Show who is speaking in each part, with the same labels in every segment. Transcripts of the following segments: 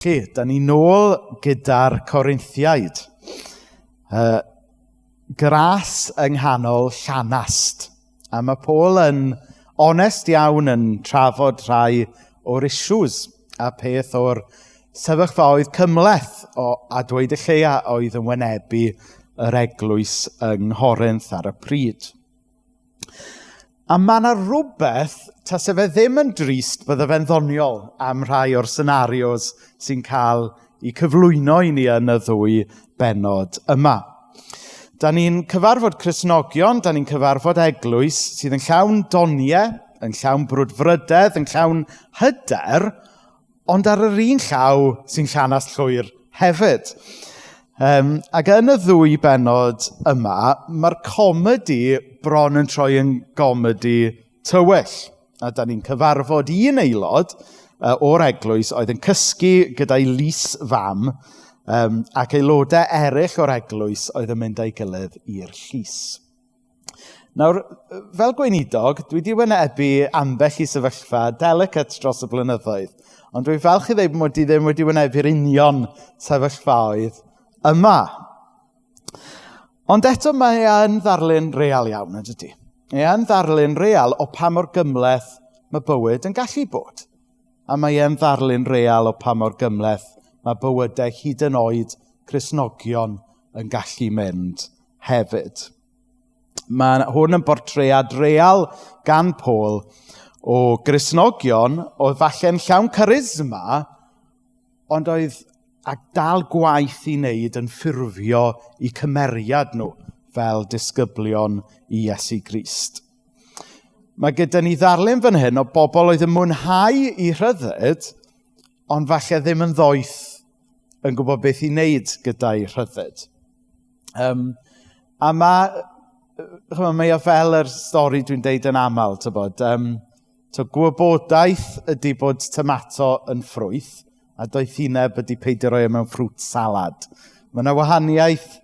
Speaker 1: Felly, da ni nôl gyda'r Corinthiaid. Gras yng nghanol llanast. A mae Paul yn onest iawn yn trafod rhai o'r issues a peth o'r sefyllfaoedd cymhleth o, a dweud y lleia oedd yn wynebu yr eglwys yng Nghorinth ar y pryd. A mae yna rhywbeth, tase fe ddim yn drist, bydde fe'n ddoniol am rhai o'r senarios sy'n cael eu cyflwyno i ni yn y ddwy bennod yma. Da ni'n cyfarfod Cristnogion, da ni'n cyfarfod eglwys sydd yn llawn doniau, yn llawn brwdfrydedd, yn llawn hyder, ond ar yr un llaw sy'n llanast llwyr hefyd. Ac yn y ddwy bennod yma, mae'r comedi bron yn troi yn gomedi tywyll. A da ni'n cyfarfod un aelod o'r eglwys oedd yn cysgu gyda'i lys fam ac aelodau eraill o'r eglwys oedd yn mynd â'i gilydd i'r llys. Nawr, fel gweinidog, dwi wedi wynebu ambell i sefyllfa delicate dros y blynyddoedd, ond dwi'n falch i ddeud mod i ddim wedi wynebu'r union sefyllfaoedd yma. Ond eto mae e yn ddarlun real iawn, yn dydy? Mae e yn ddarlun real o pa mor gymhleth mae bywyd yn gallu bod. A mae e'n ddarlun real o pa mor gymhleth mae bywydau hyd yn oed Cristnogion yn gallu mynd hefyd. Mae hwn yn bortread real gan Paul o Gristnogion oedd falle'n llawn charisma, ond oedd ag dal gwaith i wneud yn ffurfio eu cymeriad nhw fel disgyblion i Iesu Grist. Mae gyda ni ddarlun fan hyn o bobl oedd yn mwynhau eu rhyddid, ond falle ddim yn ddoeth yn gwybod beth i wneud gyda'i rhyddid. A mae, chymod, mae o fel yr stori dwi'n deud yn aml, tybod. To gwybodaeth ydy bod tomato yn ffrwyth, a doethineb ydy peidio rhoi e mewn ffrwt salad. Mae yna wahaniaeth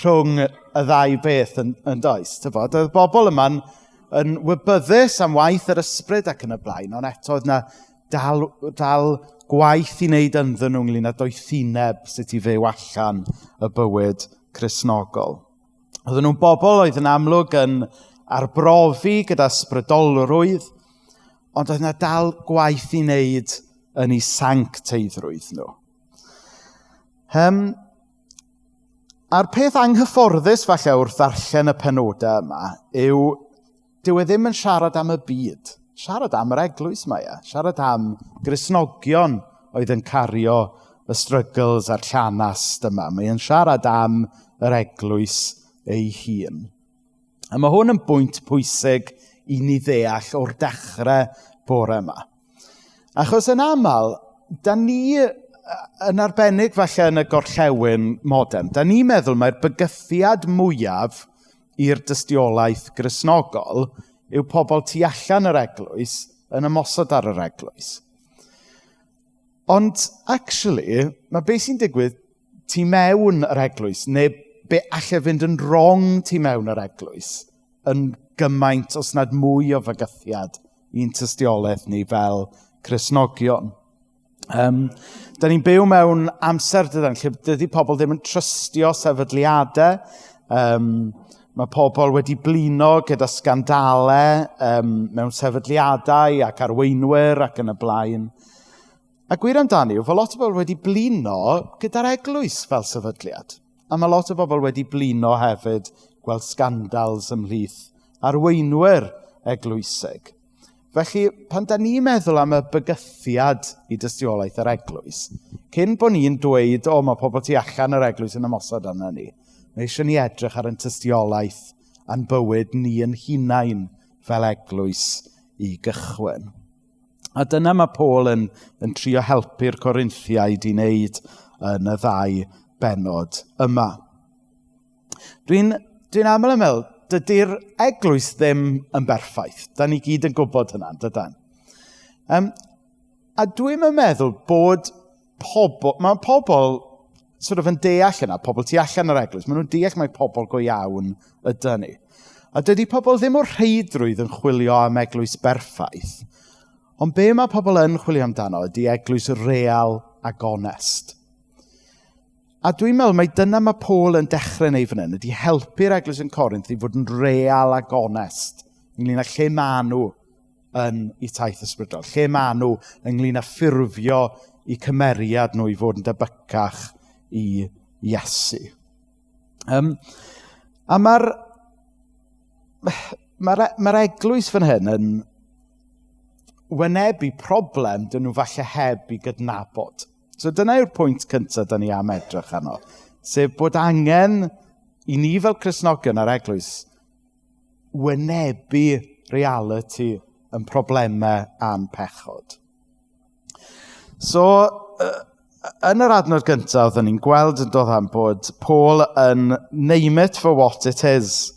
Speaker 1: rhwng y ddau beth yn does. Tybod, oedd bobl yma'n yn wybyddus am waith yr ysbryd ac yn y blaen, ond eto oedd yna dal gwaith i wneud ynddyn nhw ynglyn â doethineb sut i fyw allan y bywyd Cristnogol. Oedden nhw'n bobl oedd yn amlwg yn arbrofi gyda ysbrydolrwydd, ond oedd yna dal gwaith i wneud yn eu sancteiddrwydd nhw. A'r peth anghyfforddus falle wrth ddarllen y penodau yma yw dyw e ddim yn siarad am y byd. Siarad am yr eglwys mae e. Siarad am Gristnogion oedd yn cario y struggles a'r llanast yma. Mae e'n siarad am yr eglwys ei hun. A mae hwn yn bwynt pwysig i ni ddeall o'r dechrau bore yma. Achos yn aml, da ni yn arbennig falle yn y gorllewin modern, da ni'n meddwl mai'r bygythiad mwyaf i'r dystiolaeth Gristnogol yw pobl tu allan yr eglwys yn ymosod ar yr eglwys. Ond, actually, mae beth sy'n digwydd tu mewn yr eglwys, neu be allai fynd yn wrong tu mewn yr eglwys, yn gymaint os nad mwy o fygythiad i'n tystiolaeth ni fel Cristnogion. Da ni'n byw mewn amser dydan, lle dydy pobl ddim yn trystio sefydliadau. Mae pobl wedi blino gyda sgandalau mewn sefydliadau ac arweinwyr ac yn y blaen. A gwir amdani yw, fod lot o bobl wedi blino gyda'r eglwys fel sefydliad. A mae lot o bobl wedi blino hefyd gweld scandals ymhlith arweinwyr eglwysig. Felly, pan da ni'n meddwl am y bygythiad i dystiolaeth yr eglwys, cyn bod ni'n dweud, o, mae pobl tu allan yr eglwys yn ymosod arno ni, mae eisiau ni edrych ar ein tystiolaeth a'n bywyd ni yn hunain fel eglwys i gychwyn. A dyna mae Paul yn trio helpu'r Corinthiaid i wneud yn y ddau bennod yma. Dwi'n aml yn meddwl, dydy'r eglwys ddim yn berffaith. Da ni gyd yn gwybod hynna, dydan? A dwi'm yn meddwl bod pobl... Mae pobl sort of yn deall yna, pobl tu allan yr eglwys, maen nhw'n deall mai pobl go iawn ydy ni. A dydy pobl ddim o'r rheidrwydd yn chwilio am eglwys berffaith, ond be mae pobl yn chwilio amdano ydy eglwys real ac onest. A dwi'n meddwl mai dyna mae Paul yn dechrau wneud fan hyn, ydy helpu'r eglwys yn Corinth i fod yn real ac onest ynglyn â lle maen nhw yn eu taith ysbrydol, lle maen nhw ynglyn â ffurfio eu cymeriad nhw i fod yn debycach i Iesu. A mae'r eglwys fan hyn yn wynebu problem dyn nhw falle heb i gydnabod. So dyna yw'r pwynt cyntaf da ni am edrych arno, sef bod angen i ni fel Cristnogion a'r eglwys wynebu reality yn problemau a'n pechod. So, yn yr adnod gyntaf, oedden ni'n gweld yn dod am bod Paul yn name it for what it is.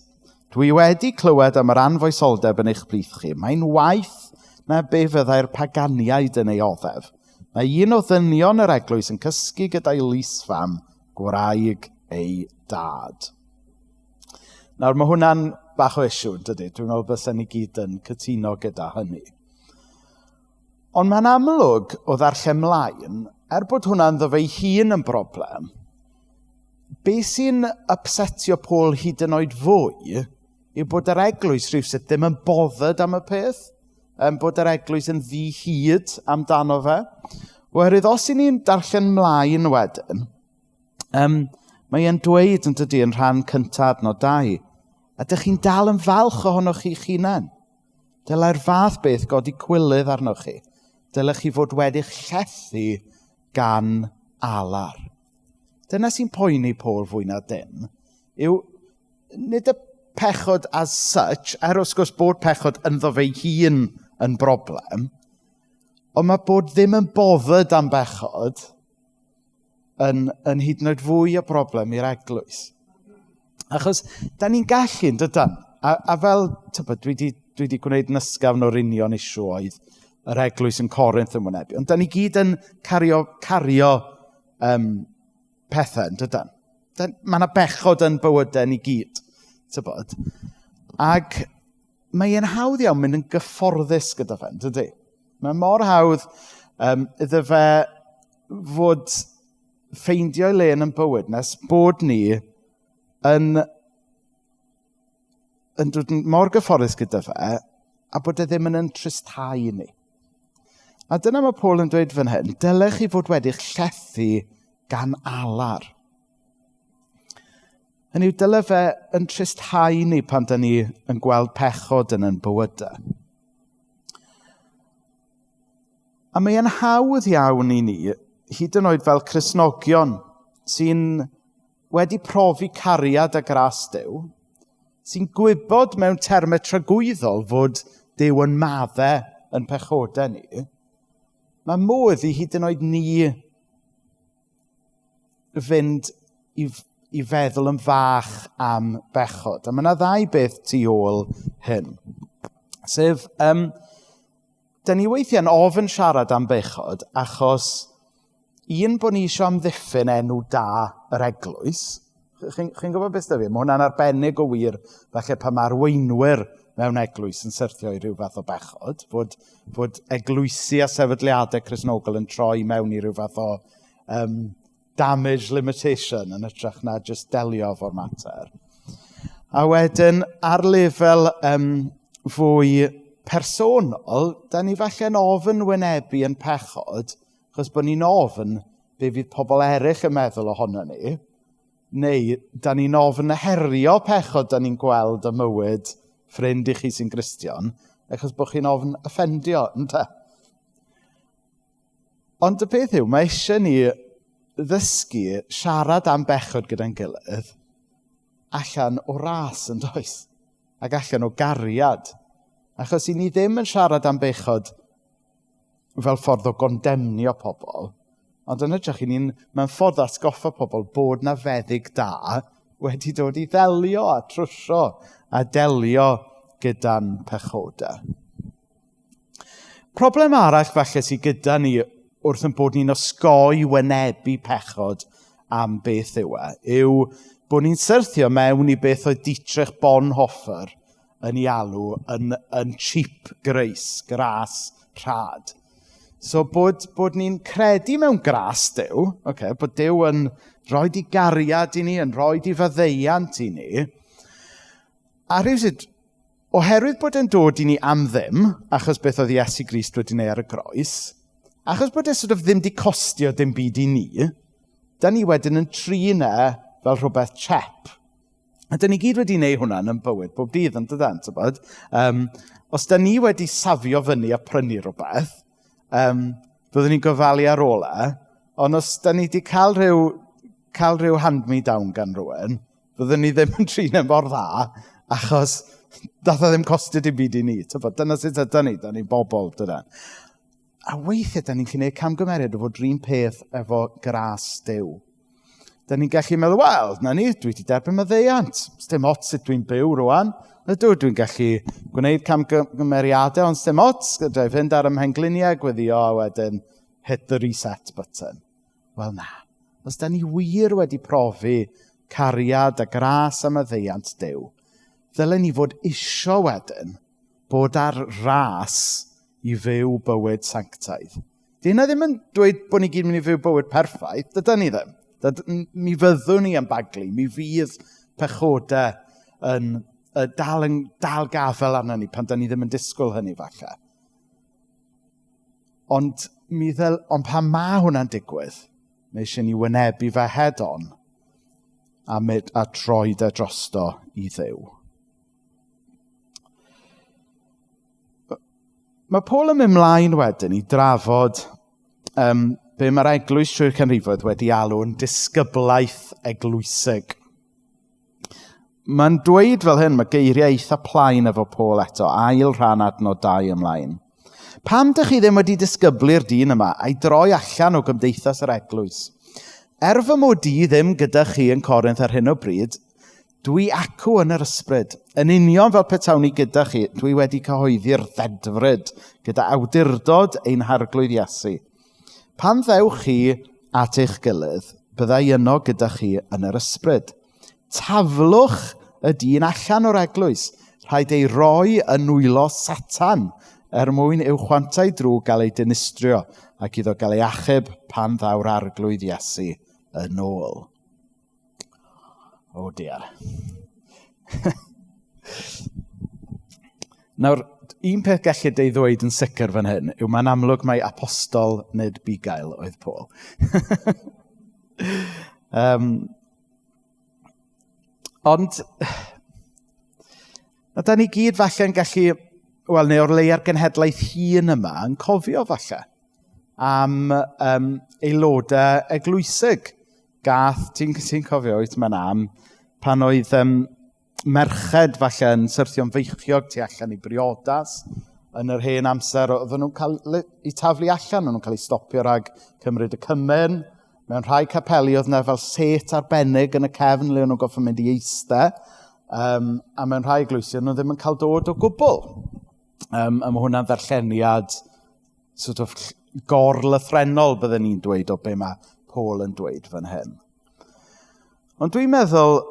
Speaker 1: Dwi wedi clywed am yr anfoesoldeb yn eich plith chi. Mae'n waeth na be fyddai'r paganiaid yn ei oddef. Mae un o ddynion yr eglwys yn cysgu gyda'i lysfam gwraig ei dad. Nawr, mae hwnna'n bach o issue, yn dydy? Dwi'n meddwl bysen ni gyd yn cytuno gyda hynny. Ond mae'n amlwg o ddarllen mlaen, er bod hwnna'n ddo fe'i hun yn broblem, be sy'n upsetio Paul hyd yn oed fwy yw bod yr eglwys rhywsut ddim yn bothered am y peth, bod yr eglwys yn ddi-hid amdano fe. Oherwydd os i ni'n darllen mlaen wedyn, mae e'n dweud yn dydy yn rhan cyntaf adnod 2, a dych chi'n dal yn falch ohonoch chi'ch hunain. Dylai'r fath beth godi cwilydd arnoch chi. Dylech chi fod wedi'ch llethu gan alar. Dyna sy'n poeni Paul fwy na dim, yw nid y pechod as such, er wrth gwrs bod pechod ynddo fe'i hun yn broblem, ond mae bod ddim yn bothered am bechod yn hyd yn oed fwy o broblem i'r eglwys. Achos, da ni'n gallu, yn dydan? A fel, tybed, dwi di gwneud yn ysgafn o'r union issue oedd yr eglwys yn Corinth yn wynebu. Ond da ni gyd yn cario pethau, yn dydan? Mae yna bechod yn bywydau ni gyd, tybod. Ac mae e'n hawdd iawn mynd yn gyfforddus gyda fe, yn dydi? Mae mor hawdd iddo fe fod ffeindio ei le yn ein bywyd nes bod ni yn dod yn mor gyfforddus gyda fe a bod e ddim yn tristhau ni. A dyna mae Paul yn dweud fan hyn, dylech chi fod wedi'ch llethu gan alar. Hynny yw, dyle fe yn tristhau ni pan da ni yn gweld pechod yn ein bywydau. A mae e'n hawdd iawn i ni, hyd yn oed fel Cristnogion, sy'n wedi profi cariad a gras Duw, sy'n gwybod mewn termau tragwyddol fod Duw yn maddau yn pechodau ni, mae modd i hyd yn oed ni fynd i feddwl yn fach am bechod. A mae yna ddau beth tu ôl hyn. Sef, da ni weithiau'n ofn siarad am bechod achos un bod ni eisiau amddiffyn enw da yr eglwys. Chi'n gwybod beth sydd fi? Mae hwnna'n arbennig o wir falle pan mae arweinwyr mewn eglwys yn syrthio i ryw fath o bechod, fod eglwysi a sefydliadau Cristnogol yn troi mewn i ryw fath o damage limitation yn hytrach na just delio efo'r mater. A wedyn, ar lefel fwy personol, da ni falle'n ofn wynebu yn pechod, achos bod ni'n ofn be fydd pobl eraill yn meddwl ohono ni, neu da ni'n ofn herio pechod da ni'n gweld ym mywyd ffrind i chi sy'n Gristion, achos bod chi'n ofn offendio, ynte? Ond y peth yw, mae eisiau ni ddysgu siarad am bechod gyda'n gilydd allan o ras yn does, ac allan o gariad. Achos i ni ddim yn siarad am bechod fel ffordd o gondemnio pobl, ond yn hytrach i ni'n mewn ffordd atgoffa pobl bod na feddyg da wedi dod i ddelio a trwsio a delio gyda'n pechodau. Problem arall falle sydd gyda ni wrth yn bod ni'n osgoi wynebu pechod am beth yw e, yw bod ni'n syrthio mewn i beth oedd Dietrich Bonhoeffer yn ei alw yn cheap grace, gras rhad. So bod ni'n credu mewn gras Duw, okay, bod Duw yn rhoi di gariad i ni, yn rhoi di faddeuant i ni, a rhywsut, oherwydd bod e'n dod i ni am ddim, achos beth oedd Iesu Grist wedi wneud ar y groes, achos bod e sort of ddim di costio dim byd i ni, da ni wedyn yn trin e fel rhywbeth chep. A da ni gyd wedi wneud hwnna yn bywyd bob dydd, yn dydan, tybod? Os da ni wedi safio fyny a prynu rhywbeth, byddwn ni'n gofalu ar ôl e, ond os da ni wedi cael rhyw hand-me-down gan rhywun, byddwn ni ddim yn trin e mor dda, achos dath o ddim costio dim byd i ni. Tybod, dyna sut ydan ni, da ni'n bobl, dydan. A weithiau, da ni'n gallu gwneud camgymeriad o fod yr un peth efo gras Duw. Da ni'n gallu meddwl, wel, na ni, dwi wedi derbyn maddeuant. Sdim ots sut dwi'n byw rwan. Ydw, dwi'n gallu gwneud camgymeriadau, ond sdim ots. Dwi fynd ar 'y mhengliniau, gweddio, a wedyn hit the reset button. Wel na, os da ni wir wedi profi cariad a gras a maddeuant Duw, ddylen ni fod isio wedyn bod ar ras i fyw bywyd sanctaidd. Di hynna ddim yn dweud bod ni gyd yn mynd i fyw bywyd perffaith, dydan ni ddim. Mi fyddwn ni yn baglu, mi fydd pechodau yn dal gafel arno ni pan da ni ddim yn disgwyl hynny falle. Ond pan ma hwnna'n digwydd, mae eisiau ni wynebu fe head on a troi e drosto i Dduw. Mae Paul yn mynd mlaen wedyn i drafod be mae'r eglwys trwy'r canrifoedd wedi alw'n disgyblaeth eglwysig. Mae'n dweud fel hyn, mae geiriau eitha plaen efo Paul eto, ail rhan adnod 2 ymlaen. Pam dych chi ddim wedi disgyblu'r dyn yma a'i droi allan o gymdeithas yr eglwys? Er fy mod i ddim gyda chi yn Corinth ar hyn o bryd, dwi acw yn yr ysbryd. Yn union fel petawn i gyda chi, dwi wedi cyhoeddi'r ddedfryd gyda awdurdod ein harglwydd Iesu. Pan ddewch chi at eich gilydd, byddai yno gyda chi yn yr ysbryd. Taflwch y dyn allan o'r eglwys, rhaid ei roi yn nwylo Satan er mwyn i'w chwantau drwg gael ei dinistrio ac iddo gael ei achub pan ddaw'r arglwydd Iesu yn ôl. Oh dear. Nawr, un peth gellid ei ddweud yn sicr fan hyn yw mae'n amlwg mai apostol nid bugail oedd Paul. Ond, na da ni gyd falle yn gallu, wel, neu o'r leia'r genhedlaeth hŷn yma yn cofio falle am aelodau eglwysig. Gath, ti'n cofio wyt mae'n am, pan oedd merched falle yn syrthio'n feichiog tu allan i briodas yn yr hen amser, oedden nhw'n cael eu taflu allan, oedden nhw'n cael eu stopio rhag cymryd y cymun. Mewn rhai capeli oedd yna fel set arbennig yn y cefn le o'n nhw'n gorfod mynd i eistedd. A mewn rhai eglwysi o'n nhw ddim yn cael dod o gwbl. A mae hwnna'n ddarlleniad sort of gorlythrennol bydden ni'n dweud o be mae Paul yn dweud fan hyn. Ond dwi'n meddwl,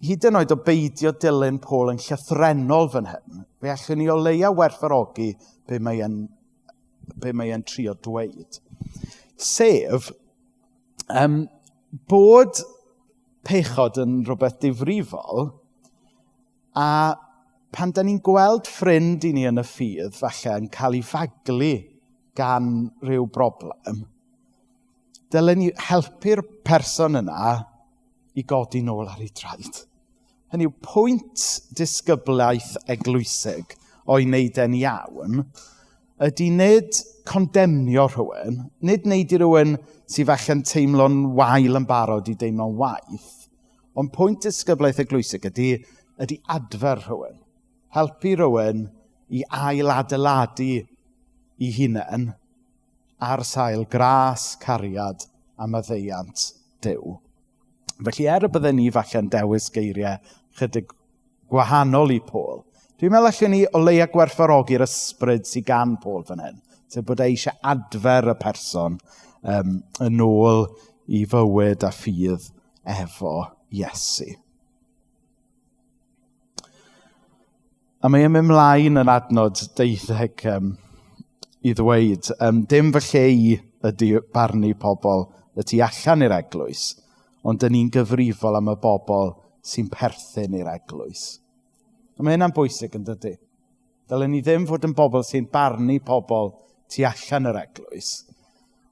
Speaker 1: hyd yn oed o beidio dilyn Paul yn llythrennol fan hyn, fe allwn ni o leia werthfawrogi be mae e'n trio dweud. Sef, bod pechod yn rhywbeth difrifol, a pan da ni'n gweld ffrind i ni yn y ffydd, falle yn cael ei faglu gan rhyw broblem, dylen ni helpu'r person yna i godi nôl ar ei draed. Hynny yw, pwynt disgyblaeth eglwysig o'i wneud e'n iawn ydy nid condemnio rhywun, nid wneud i rhywun sydd falle'n teimlo'n wael yn barod i deimlo'n waeth, ond pwynt disgyblaeth eglwysig ydy adfer rhywun, helpu rhywun i ailadeiladu i hunain ar sail gras, cariad a maddeuant Duw. Felly er y bydden ni falle'n dewis geiriau chydig gwahanol i Paul, dwi'n meddwl allwn ni o leia gwerthfawrogi'r ysbryd sydd gan Paul fan hyn, sef bod e eisiau adfer y person yn ôl i fywyd a ffydd efo Iesu. A mae e'n mynd mlaen yn adnod 12 i ddweud, dim fy lle i ydy barnu pobl y tu allan i'r eglwys, ond dyn ni'n gyfrifol am y bobl sy'n perthyn i'r eglwys. A mae hynna'n bwysig yn dydy. Dylen ni ddim fod yn bobl sy'n barnu pobl tu allan yr eglwys,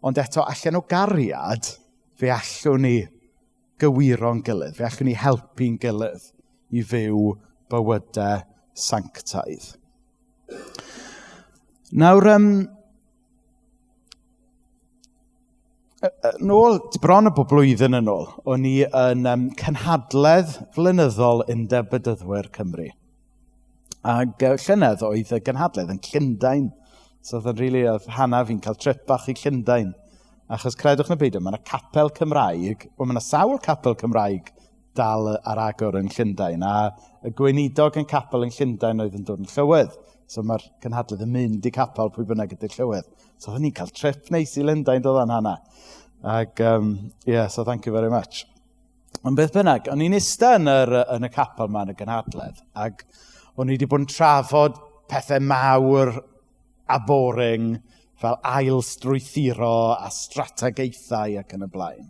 Speaker 1: ond eto allan o gariad, fe allwn ni gywiro'n gilydd, fe allwn ni helpu'n gilydd i fyw bywydau sanctaidd. Nawr, nôl, bron o bob blwyddyn yn ôl, o'n i yn cynhadledd flynyddol Undeb Bedyddwyr Cymru. Ac llynedd oedd y gynhadledd yn Llundain. So oedd yn rili, oedd Hannah fi'n cael trip bach i Llundain. Achos credwch neu beidio, mae yna capel Cymraeg, wel mae yna sawl capel Cymraeg dal ar agor yn Llundain. A y gweinidog yn capel yn Llundain oedd yn dod yn llywydd. So mae'r cynhadledd yn mynd i capel pwy bynnag ydy'r llywydd. So oedden ni'n cael trip neis i Lundain doedd o'n Hannah. Ac, yeah, so thank you very much. Ond beth bynnag, o'n i'n ista yn y capel yma yn y gynhadledd, ac o'n i wedi bod yn trafod pethau mawr a boring fel ail strwythuro a strategaethau ac yn y blaen.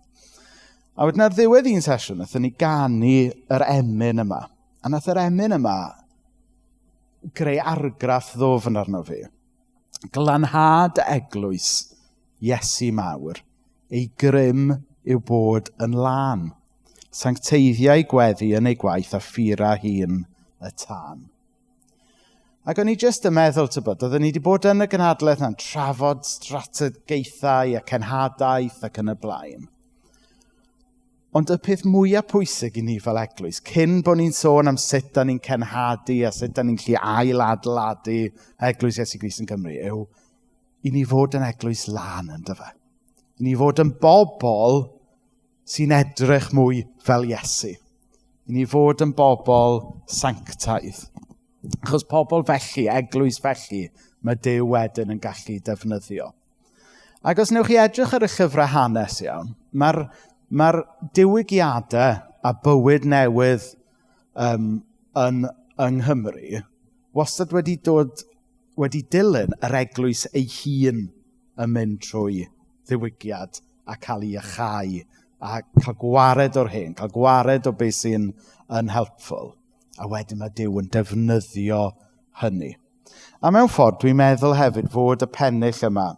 Speaker 1: A wedyn ar ddiwedd un sesiwn, wnaethon ni ganu yr emyn yma. A nath yr emyn yma greu argraff ddofn arno fi. Glanhad eglwys Iesu mawr, ei grym yw bod yn lân. Sancteiddiau gweddi yn ei gwaith a ffura hun y tân. Ac o'n i jyst yn meddwl, tybod, oedden ni wedi bod yn y gynhadledd na'n trafod strategaethau a cenhadaeth ac yn y blaen. Ond y peth mwyaf pwysig i ni fel eglwys, cyn bod ni'n sôn am sut da ni'n cenhadu a sut da ni'n gallu ailadeiladu eglwys Iesu Grist yn Cymru, yw i ni fod yn eglwys lân yn dyfe. I ni fod yn bobl sy'n edrych mwy fel Iesu. I ni fod yn bobl sanctaidd. Achos pobl felly, eglwys felly, mae Duw wedyn yn gallu defnyddio. Ac os wnewch chi edrych ar y llyfrau hanes iawn, mae'r diwygiadau a bywyd newydd yng Nghymru wastad wedi dilyn yr eglwys ei hun yn mynd trwy ddiwygiad a cael ei iachau a cael gwared o'r hen, cael gwared o beth sy'n unhelpful. A wedyn mae Duw yn defnyddio hynny. A mewn ffordd, dwi'n meddwl hefyd fod y pennill yma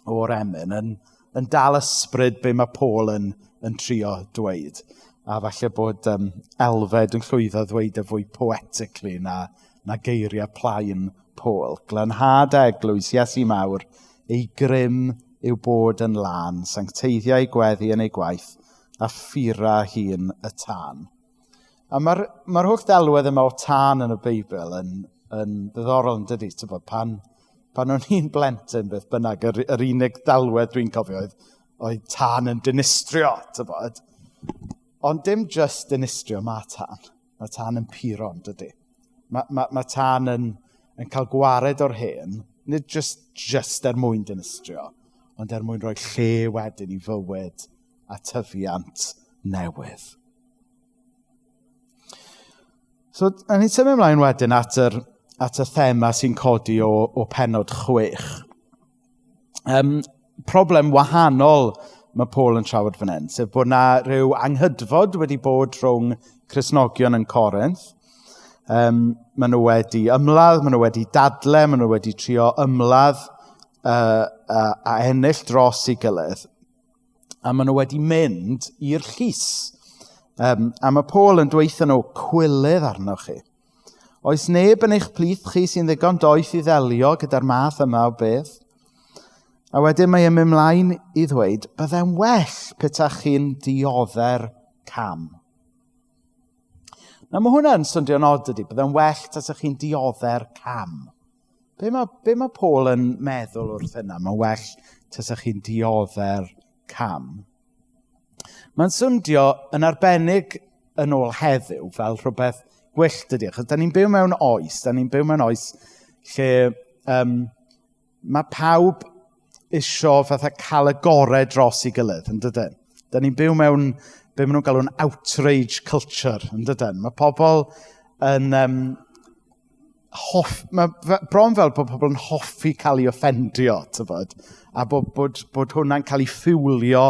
Speaker 1: o'r emyn yn dal ysbryd be mae Paul yn trio dweud. A falle bod Elfed yn llwyddo ddweud y fwy poetically na geiriau plaen Paul. Glanhad eglwys, Iesu mawr, ei grym yw bod yn lân, sancteiddiau gweddi yn ei gwaith, a ffura hun y tân. A mae'r holl ddelwedd yma o tân yn y Beibl yn ddiddorol yn dydi? Tybod, pan o'n i'n blentyn beth bynnag, yr unig ddelwedd dwi'n cofio oedd tân yn dinistrio, tybod. Ond dim just dinistrio mae tân. Mae tân yn puro, yn dydi? Mae tân yn cael gwared o'r hen, nid just er mwyn dinistrio, ond er mwyn rhoi lle wedyn i fywyd a tyfiant newydd. So, a ni'n symud ymlaen wedyn at y thema sy'n codi o pennod 6. Problem wahanol mae Paul yn trafod fan hyn, sef bod na rhyw anghydfod wedi bod rhwng Cristnogion yn Corinth. Maen nhw wedi ymladd, maen nhw wedi dadle, maen nhw wedi trio ymladd a ennill dros ei gilydd. A maen nhw wedi mynd i'r llys. A mae Paul yn dweutho nhw, cwilydd arnoch chi. Oes neb yn eich plith chi sy'n ddigon doeth i ddelio gyda'r math yma o beth? A wedyn mae e'n mynd ymlaen i ddweud, byddai'n well petach chi'n diodde'r cam. Nawr mae hwnna'n swnio'n od ydy, byddai'n well tasach chi'n diodde'r cam. Be mae Paul yn meddwl wrth hynna? Mae'n well tasach chi'n diodde'r cam. Mae'n swndio yn arbennig yn ôl heddiw fel rhywbeth gwyllt ydy, achos da ni'n byw mewn oes, da ni'n byw mewn oes lle mae pawb isio fatha cael y gorau dros ei gilydd, yn dydyn? Da ni'n byw mewn, be maen nhw'n galw'n outrage culture, yn dydyn? Mae pobl yn hoff, mae bron fel bod pobl yn hoffi cael ei offendio, tybod, a bod, bod, bod hwnna'n cael ei ffiwlio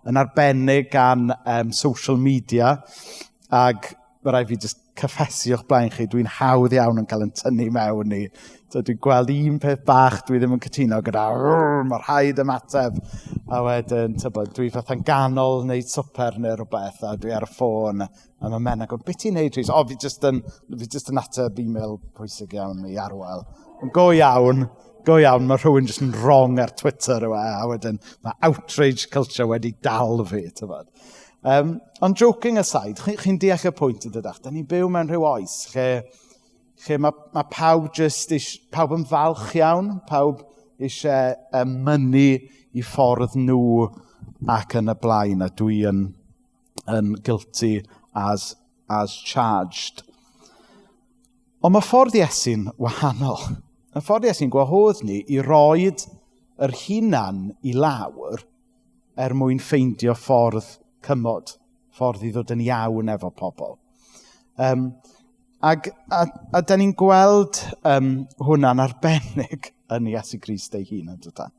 Speaker 1: yn arbennig gan um, social media, ac mae rhaid fi jyst cyffesu o'ch blaen chi, dwi'n hawdd iawn yn cael yn tynnu mewn i. So, dwi'n gweld un peth bach dwi ddim yn cytuno gyda, mae rhaid ymateb. A wedyn, tybod, dwi fatha'n ganol wneud swper neu rhywbeth, a dwi ar y ffôn, a mae Menna gweud, beth ti'n neud, Rhys? O, fi jyst yn, fi jyst yn ateb e-mail pwysig iawn i Arwel. Yn go iawn, go iawn, mae rhywun jyst yn wrong ar Twitter yw e, a wedyn mae outrage culture wedi dal fi, tybod. Um, ond joking aside, chi'n chi deall y pwynt yn dydach. Da ni'n byw mewn rhyw oes lle, lle mae, mae pawb, just is, pawb yn falch iawn, pawb eisiau um, mynnu i ffordd nhw ac yn y blaen, a dwi yn, yn guilty as, as charged. Ond mae ffordd Iesu'n wahanol. Mae ffordd Iesu'n gwahodd ni i roed yr hunan i lawr er mwyn ffeindio ffordd cymod, ffordd i ddod yn iawn efo pobl. Um, ag, a, a da ni'n gweld um, hwnna'n arbennig yn Iesu Grist ei hun yn dydan.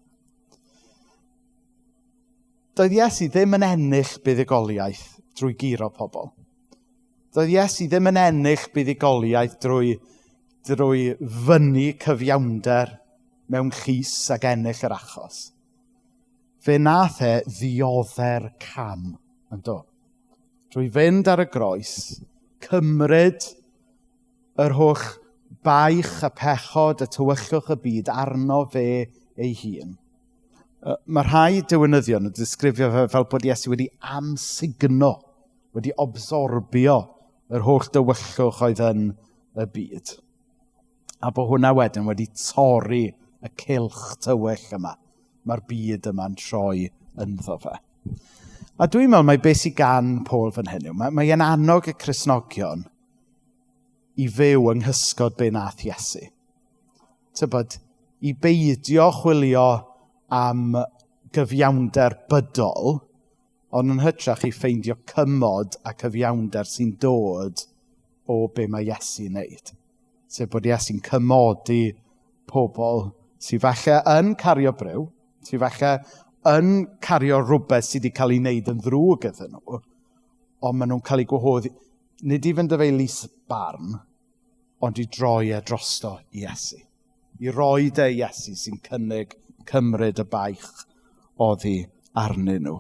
Speaker 1: Doedd Iesu ddim yn ennill buddugoliaeth drwy guro pobl. Doedd Iesu ddim yn ennill buddugoliaeth drwy, drwy fyny cyfiawnder mewn llys ac ennill yr achos. Fe nath e ddiodde'r cam, yn do. Drwy fynd ar y groes, cymryd yr holl baich a pechod y tywyllwch y byd arno fe ei hun. Mae rhai diwinyddion yn disgrifio fe fel bod Iesu wedi amsugno, wedi absorbio yr holl dywyllwch oedd yn y byd. A bod hwnna wedyn wedi torri y cylch tywyll yma. Mae'r byd yma'n troi ynddo fe. A dwi'n meddwl mai beth sydd gan Paul fan hyn yw, mae, mae e'n annog y Cristnogion i fyw yng nghysgod be nath Iesu. Tybod, i beidio chwilio am gyfiawnder bydol, ond yn hytrach i ffeindio cymod a cyfiawnder sy'n dod o be mae Iesu'n wneud. Sef bod Iesu'n cymodi pobl sydd falle yn cario bryw, sydd falle yn cario rhywbeth sydd wedi cael ei wneud yn ddrwg iddyn nhw, ond maen nhw'n cael eu gwahodd nid i fynd efo'i lys barn, ond i droi e drosto i Iesu. I roi e i Iesu sy'n cynnig cymryd y baich oddi arnyn nhw.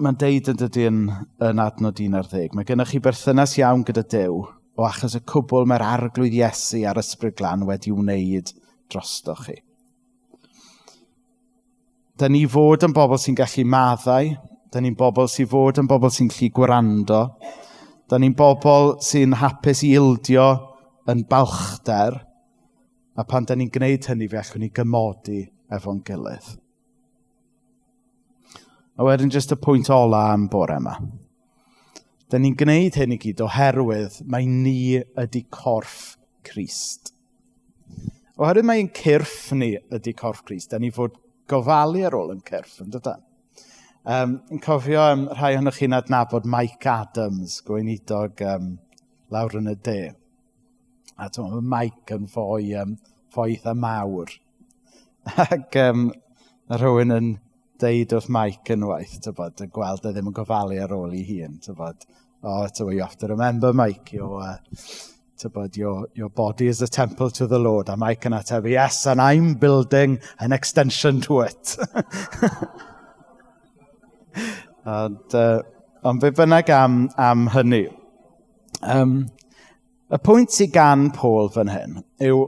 Speaker 1: Mae'n deud yn dydy yn, yn adnod 11, mae gennych chi berthynas iawn gyda Duw o achos y cwbl mae'r arglwydd Iesu a'r ysbryd glân wedi wneud drostoch chi. Da ni fod yn bobl sy'n gallu maddau, da ni'n bobl sy'n fod yn bobl sy'n gallu gwrando, da ni'n bobl sy'n hapus i ildio yn balchder, a pan da ni'n gwneud hynny fe allwn ni gymodi efo'n gilydd. A wedyn jyst y pwynt ola am bore yma. Da ni'n gwneud hyn i gyd oherwydd mae ni ydy corff Crist. Oherwydd mae ein cyrff ni ydy corff Crist, da ni fod gofalu ar ôl yn cyrff, yn dydan? Um, yn cofio um, rhai ohonoch chi'n adnabod Mike Adams, gweinidog um, lawr yn y de. A ti'n mae Mike yn foi, um, foi eitha mawr. Ac um, mae rhywun yn deud wrth Mike unwaith, tybod, y gweld e ddim yn gofalu ar ôl ei hun, tybod, oh, tybod, you have to remember, Mike, your, tybod, your, your body is a temple to the Lord. A Mike yn ateb, yes, and I'm building an extension to it. ond, ond be bynnag am, am hynny. Um, y pwynt sydd gan Paul fan hyn yw,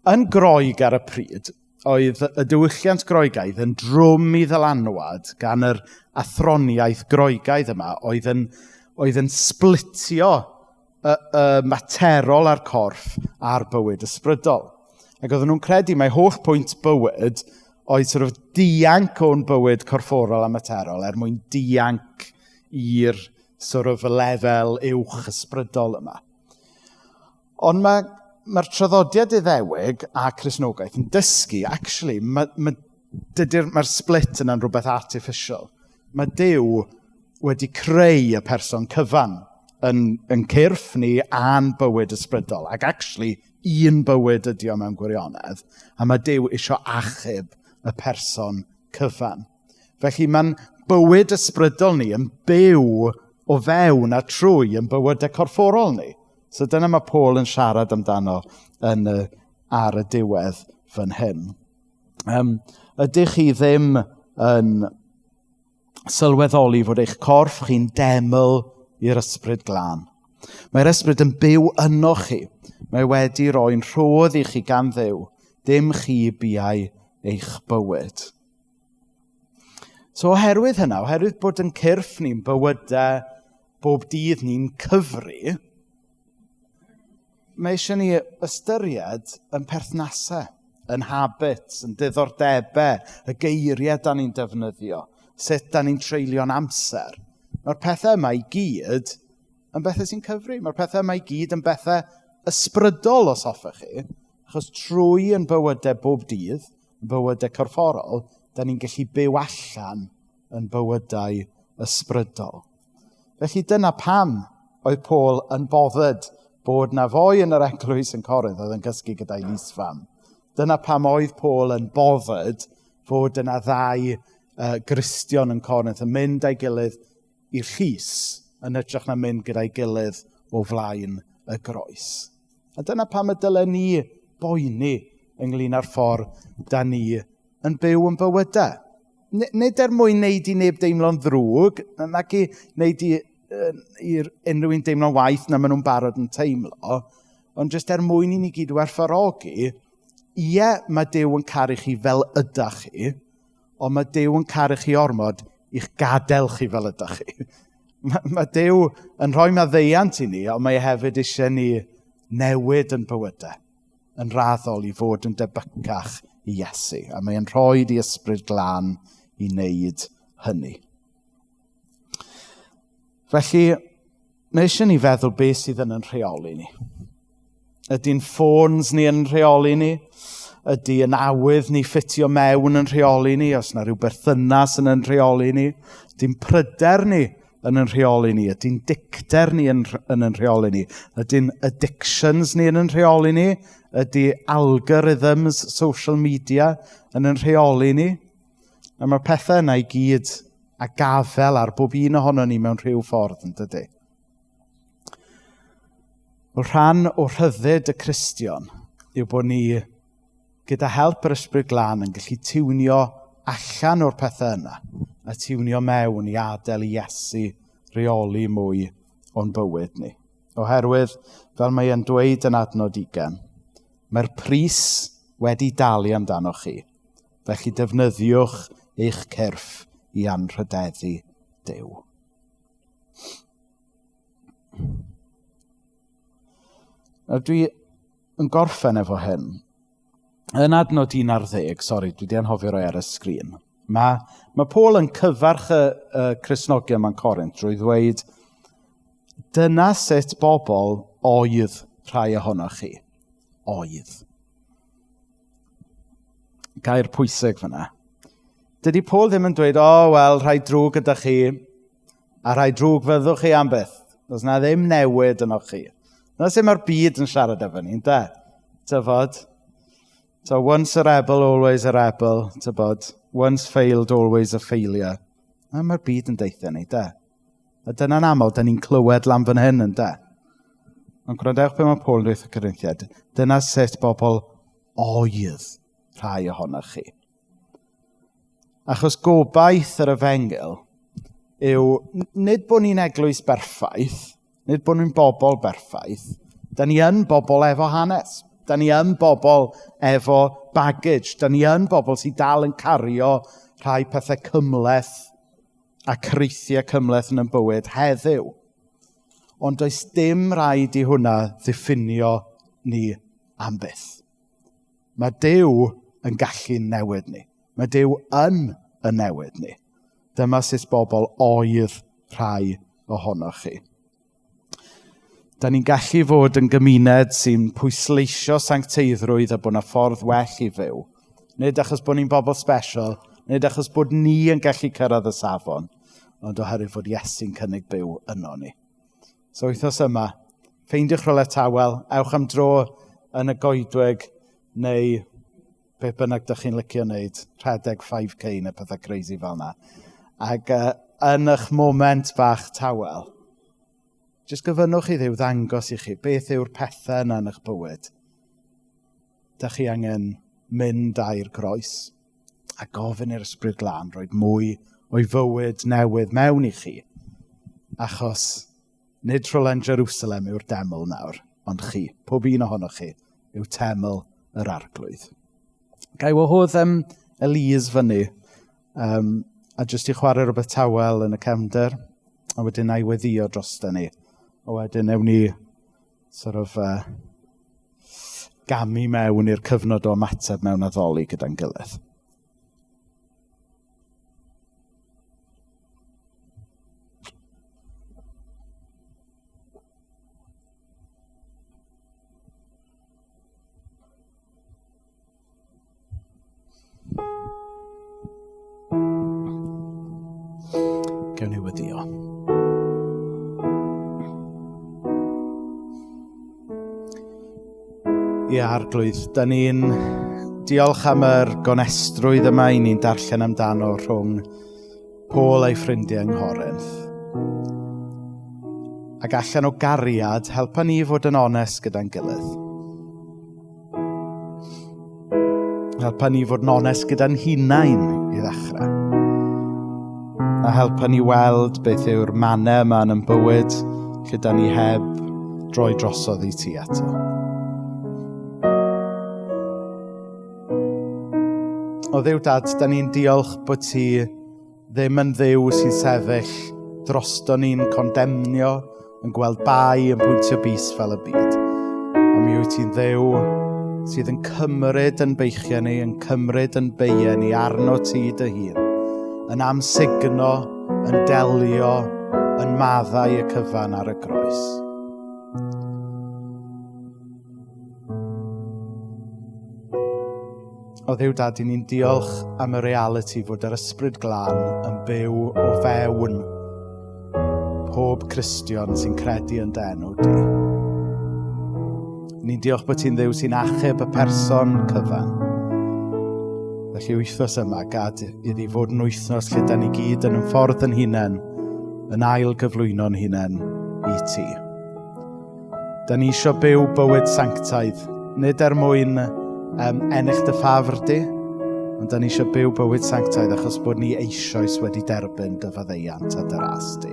Speaker 1: yn Groeg ar y pryd, oedd y diwylliant Groegaidd yn drwm i ddylanwad gan yr athroniaeth Groegaidd yma oedd yn, oedd yn splitio y, y materol a'r corff a'r bywyd ysbrydol. Ac oedden nhw'n credu mai holl pwynt bywyd oedd sort of dianc o'n bywyd corfforol a materol er mwyn dianc i'r sort of lefel uwch ysbrydol yma. Ond mae, mae'r traddodiad Iddewig a Cristnogaeth yn dysgu, actually, mae, mae, dydy'r, mae'r split yna'n rhywbeth artificial. Mae Duw wedi creu y person cyfan yn cyrff ni a'n bywyd ysbrydol. Ac actually, un bywyd ydi o mewn gwirionedd. A mae Duw isio achub y person cyfan. Felly mae'n bywyd ysbrydol ni yn byw o fewn a trwy yn bywydau corfforol ni. So dyna mae Paul yn siarad amdano ar y diwedd fan hyn. Ydych chi ddim yn sylweddoli fod eich corff chi'n deml i'r Ysbryd Glân? Mae'r Ysbryd yn byw ynoch chi. Mae wedi roi'n rhodd i chi gan Dduw. Dim chi biau eich bywyd. So oherwydd hynna, oherwydd bod yn cyrff ni'n bywydau bob dydd ni'n cyfri, mae eisiau ni ystyried yn perthnasau, yn habits, yn diddordebau, y geiriau da ni'n defnyddio, sut da ni'n treulio'n amser. Mae'r pethau yma i gyd yn bethau sy'n cyfri. Mae'r pethau yma i gyd yn bethau ysbrydol os hoffech chi, achos trwy yn bywydau bob dydd, yn bywydau corfforol, da ni'n gallu byw allan yn bywydau ysbrydol. Felly dyna pam oedd Paul yn bothered bod na foi yn yr eglwys yn Corinth oedd yn cysgu gyda'i niece-fam. Dyna pam oedd Paul yn bothered fod yna ddau Gristion yn Corinth yn mynd â'i gilydd i'r llys yn hytrach na mynd gyda'i gilydd o flaen y groes. A dyna pam y dylen ni boeni ynglyn â'r ffordd da ni yn byw yn bywydau. Nid er mwyn wneud i neb deimlo'n ddrwg, nac i wneud i'r unrhyw un deimlo'n waeth na maen nhw'n barod yn teimlo, ond jyst er mwyn i ni gyd werthfawrogi, ie, mae Duw yn caru chi fel ydach chi, ond mae Duw yn caru chi ormod i'ch gadael chi fel ydach chi. Mae Duw yn rhoi maddeuant i ni, ond mae e hefyd eisiau ni newid yn bywydau, yn raddol i fod yn debycach i Iesu. A mae'n rhoi di Ysbryd Glân i wneud hynny. Felly, mae eisiau ni feddwl beth sydd yn rheoli ni. Ydy'n ffôns ni yn rheoli ni? Ydy yn awydd ni ffitio mewn yn rheoli ni? Os na rhyw berthynas yn rheoli ni? Ydy'n pryder ni yn rheoli ni? Ydy'n dicter ni yn rheoli ni? Ydy'n addictions ni yn rheoli ni? Ydy algorithms social media yn rheoli ni? A mae'r pethau yna i gyd a gafel ar bob un ohono ni mewn rhyw ffordd, yn dydy? Wel, rhan o rhyddid y Cristion yw bod ni, gyda help yr Ysbryd Glân, yn gallu tiwnio allan o'r pethau yna a tiwnio mewn i adael i Iesu reoli mwy o'n bywyd ni. Oherwydd, fel mae e'n dweud yn adnod 20, mae'r pris wedi dalu amdano chi. Felly defnyddiwch eich cyrff i anrhydeddu Duw. Nawr dwi yn gorffen efo hyn. Yn adnod 11, sori, dwi wedi anghofio roi ar y sgrin. Mae Paul yn cyfarch y Cristnogion mewn Corinth drwy ddweud, dyna sut bobl oedd rhai ohonoch chi. Oedd. Gair pwysig fyna. Dydy Paul ddim yn dweud, o, wel, rhai drwg gyda chi, a rhai drwg fyddwch chi am byth. Does na ddim newid yno chi. Dyna sut mae'r byd yn siarad efo ni, ynde? Tyfod? So, once a rebel, always a rebel, tybod? Once failed, always a failure. A mae'r byd yn deithio ni, de? A dyna'n aml, da ni'n clywed lan fan hyn, ynde? Ond gwrandewch be mae Paul yn dweud wrth y Corinthiaid. Dyna sut bobl oedd rhai ohonoch chi. Achos gobaith yr efengyl yw nid bod ni'n eglwys berffaith, nid bod ni'n bobl berffaith, da ni yn bobl efo hanes. Da ni yn bobl efo baggage. Da ni yn bobl sydd dal yn cario rhai pethau cymhleth a creithiau cymhleth yn ein bywyd heddiw. Ond does dim rhaid i hwnna ddiffinio ni am byth. Mae Duw yn gallu newid ni. Mae Duw yn y newid ni. Dyma sut bobl oedd rhai ohonoch chi. Da ni'n gallu fod yn gymuned sy'n pwysleisio sancteiddrwydd a bod yna ffordd well i fyw. Nid achos bod ni'n bobl special, nid achos bod ni yn gallu cyrraedd y safon, ond oherwydd fod Iesu'n cynnig byw yno ni. So wythnos yma, ffeindiwch rhywle tawel, ewch am dro yn y goedwig neu beth bynnag dych chi'n licio wneud, rhedeg 5k neu pethau crazy fel yna. Ac yn eich moment bach tawel, jyst gofynnwch i Dduw ddangos i chi beth yw'r pethau yna yn eich bywyd. Dych chi angen mynd â i'r groes a gofyn i'r Ysbryd Glân roed mwy o'i fywyd newydd mewn i chi. Achos nid rhywle yn Jerusalem yw'r deml nawr, ond chi, pob un ohonoch chi, yw teml yr Arglwydd. Ga i wahodd Elise fyny a jyst i chwarae rhywbeth tawel yn y cefndir, a wedyn na i weddïo drosto ni. A wedyn ewn ni sort of, gamu mewn i'r cyfnod o ymateb mewn addoli gyda'n gilydd. Gawn ni weddïo. Ie, Arglwydd, da ni'n diolch am yr gonestrwydd yma i ni'n darllen amdano rhwng Paul a'i ffrindiau yng Nghorinth. Ac allan o gariad, helpa ni fod yn onest gyda'n gilydd. Helpa ni fod yn onest gyda'n hunain i ddechrau. A helpa ni weld beth yw'r mannau yma yn ein bywyd lle da ni heb droi drosodd i ti eto. O Dduw Dad, da ni'n diolch bod ti ddim yn Dduw sy'n sefyll drosto ni'n condemnio, yn gweld bai, yn pwyntio bys fel y byd. Ond mi wyt ti'n Dduw sydd yn cymryd yn beichiau ni, yn cymryd yn beiau ni arno ti dy hun, yn amsugno, yn delio, yn maddau y cyfan ar y groes. O Dduw Dad, i ni'n diolch am y realiti fod yr Ysbryd Glân yn byw o fewn pob Cristion sy'n credu yn dy enw di. Ni'n diolch bod ti'n Dduw sy'n achub y person cyfan. Felly wythnos yma, gad iddi fod yn wythnos lle da ni gyd yn ffordd yn hunain, yn ail gyflwyno'n hunain i ti. Da ni eisiau byw bywyd sanctaidd, nid er mwyn ennill dy ffafr di, ond da ni eisiau byw bywyd sanctaidd achos bod ni eisoes wedi derbyn dy faddeuant a dy ras di.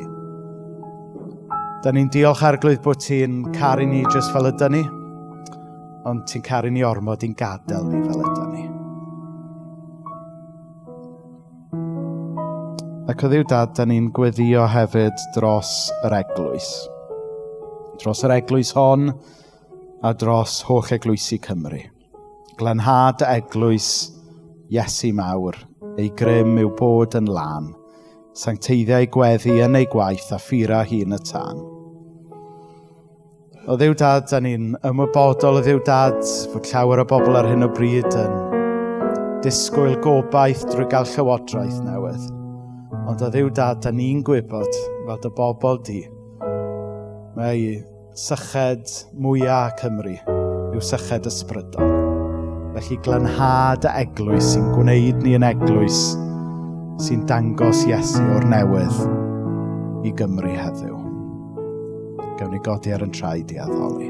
Speaker 1: Da ni'n diolch Arglwydd bod ti'n caru ni jyst fel yda ni, ond ti'n caru ni ormod i'n gadael ni fel yda ni. Ac o Dduw Dad, da ni'n gweddïo hefyd dros yr eglwys. Dros yr eglwys hon a dros holl eglwysi Cymru. Glanhad y eglwys Iesu mawr, ei grym yw bod yn lân. Sancteiddiau gweddi yn ei gwaith a ffura hun y tân. O Dduw Dad, da ni'n ymwybodol o Dduw Dad fod llawer o bobl ar hyn o bryd yn disgwyl gobaith drwy gael llywodraeth newydd. Ond o Dduw Dad, da ni'n gwybod fel dy bobl di, mae syched mwyaf Cymru yw syched ysbrydol. Felly glanhad y eglwys sy'n gwneud ni yn eglwys sy'n dangos Iesu o'r newydd i Gymru heddiw. Gawn ni godi ar yn traed i addoli.